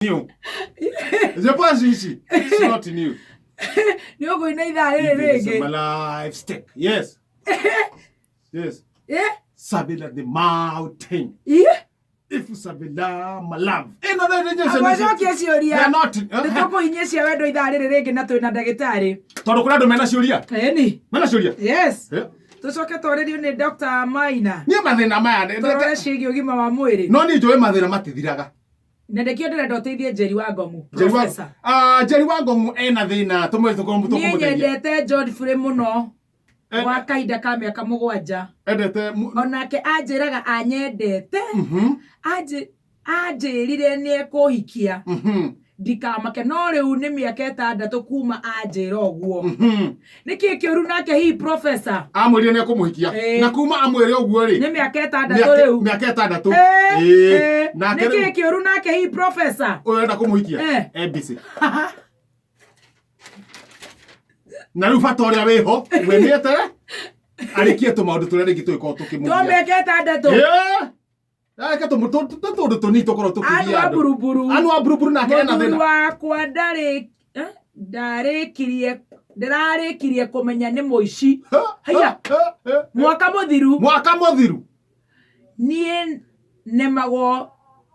New. Je ici. It's not new. Nĩ ũkũina ithaa rĩrĩ rĩngĩ. My life stick. Yes. Yes. Eh? Sabila the mountain. Iye? If Sabila my love. Ĩno nĩ nĩ Agwacokia ciũria. They are not. Nĩ tũkũhinyia cia wendo ithaa rĩrĩ rĩngĩ na twĩna ndagĩtarĩ. Tondũ kũrĩ andũ mena ciũria. Ĩni. Mena ciũria. Yes. Eh? Tũcoke twarĩrio nĩ Dr. Maina. Niĩ mathĩna maya nĩ- Tũrore ciĩgiĩ ũgima wa mwĩrĩ. No niĩ njũĩ mathĩna matithiraga. Na nĩkĩo ndĩrenda ũteithie Njeri wa Ngong'u. Njeri wa Professor. Ah, Njeri wa Ngong'u ena thĩna tũmwe tũkorwo Niĩ tũkũmũteithia. nyendete Godfrey mũno Eh, gwa kahinda ka mĩaka 7. Endete mu- Onake anjĩraga anyendete. Anjĩrire nĩ ekũhikia. Ndikamake no rĩu nĩ mĩaka 6 kuma anjĩra ũguo. Nĩkĩ kĩũru nake hihi professor? Amwĩrire nĩ ekũmũhikia. Ĩĩ. Na kuma amwĩre ũguo rĩ. Nĩ mĩaka 6 rĩu. Mĩaka 6. Eh, Ĩĩ. eh, Nake nĩkĩ rĩu kĩũru nake hihi professor? ũyũ arenda kũmũhikia. Eh. E busy. Na rĩu bata ũrĩa wĩho we nĩetere arĩkie tũmaũndũ tũrĩa rĩngĩ tũgĩkorwo To tũkĩmũgia. mĩaka 6. Ĩĩ. Reke tũndũ tũnini tũkorwo Anu tũkĩgia wa andũ. buruburu. Anu wa buruburu nake ena Mũthuri thĩna. wakwa ndarĩ eh, ndarĩkirie ndĩrarĩkirie kũmenya nĩ mũici. Haiya. Mwaka mũthiru. Mwaka mũthiru. Niĩ nemagwo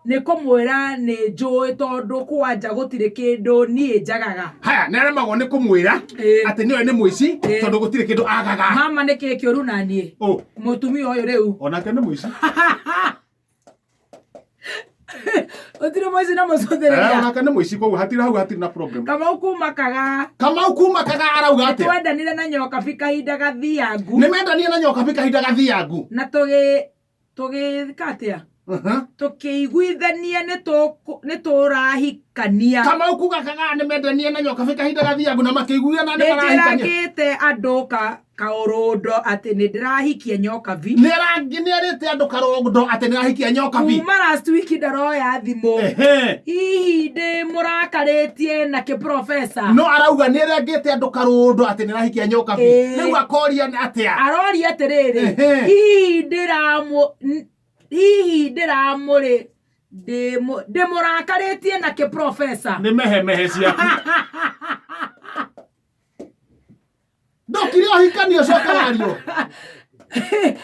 nĩ kũmwĩra nĩ njũĩ tondũ kwanja gũtirĩ kĩndũ niĩ njagaga. Haya, nĩ aremagwo nĩ kũmwĩra Ĩĩ. atĩ nĩwe nĩ mũici Ĩĩ. tondũ gũtirĩ kĩndũ agaga. Mama nĩ kĩĩ kĩũru na niĩ? Ũ, Mũtumia ũyũ rĩu. onake nĩ mũici. Gũtirĩ mũici na Eh, mũcũthĩrĩria. onake nĩ mũici koguo hatirĩ hau hatirĩ na problem. Kamau kuma kaga. Kamau kuma kaga arauga atĩa? Twendanire na Nyokabi kahinda gathiangu. Nĩ mendanie na Nyokabi kahinda gathiangu. Na tũgĩka atĩa? Tũkĩiguithania nĩ tũrahikania. Kamau kuga kaga nĩ mendanie na Nyokabi kahinda gathiangu na makĩiguana nĩ marahikania. Nĩnjĩragĩte andũ kaũrũndo atĩ nĩ ndĩrahikia Nyokabi. Nĩ arĩte andũ karũndo atĩ nĩ arahikia Nyokabi. Kuma last week ndaroya thimũ. Ehe. Hihi ndĩmũrakarĩtie nakĩ professor? No arauga nĩ arengĩte andũ karũndo atĩ nĩ arahikia Nyokabi. Ĩĩ. Rĩu akoria nĩ atĩa? Aroria atĩrĩrĩ, Ehe. hihi ndĩramũrĩ ndĩmũrakarĩtie nakĩ professor? Nĩ mehemehe ciaku. Ndokire ũhikanie ũcoke wario.